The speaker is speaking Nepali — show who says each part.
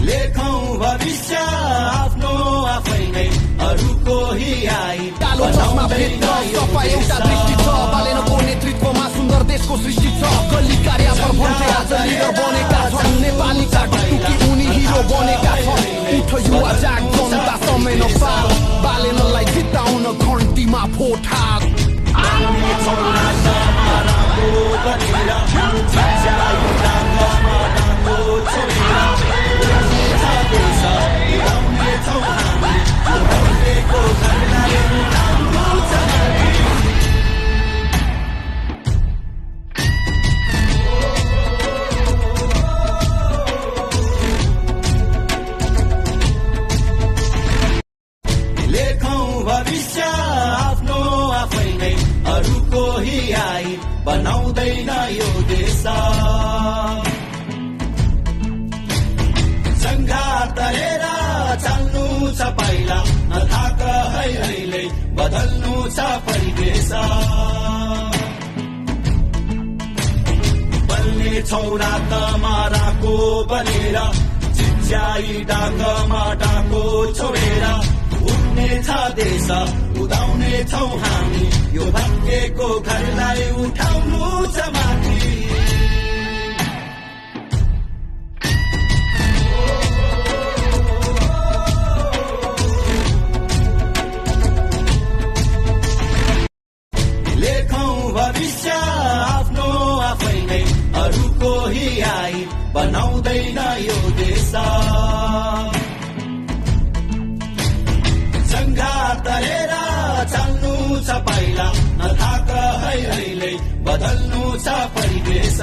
Speaker 1: लेखौं भविष्य आफ्नो आफै नै अरूको हियाई
Speaker 2: कालो चस्मा भेट्न सफा एउटा दृष्टि छ बालेनको नेतृत्वमा सुन्दर देशको सृष्टि छ गल्ली कार्य भन्थे आज लिडर बनेका छन् नेपालीका टुकी उनी हिरो बनेका छन् उठ युवा जाग जनता समय नपाल बालेनलाई जिताउन घन्टीमा भोट हाल
Speaker 1: भविष्य आफ्नो आफै नै अरूको हियाई बनाउँदैन यो देश संघार तरेर चाल्नु छ पहिला नथाक है अहिले बदल्नु छ परिवेश बल्ने छौरा तमाराको बनेर चिच्याई डाकमा डाको छोडेर उठ्ने छ देश उदाउने छौ हामी यो भाग्यको घरलाई उठाउनु छ माथि लेखौं भविष्य आफ्नो आफै नै अरूको हियाई बनाउँदैन यो देश संघार तरेर चाल्नु छ पहिला नथाक है अहिले बदल्नु छ परिवेश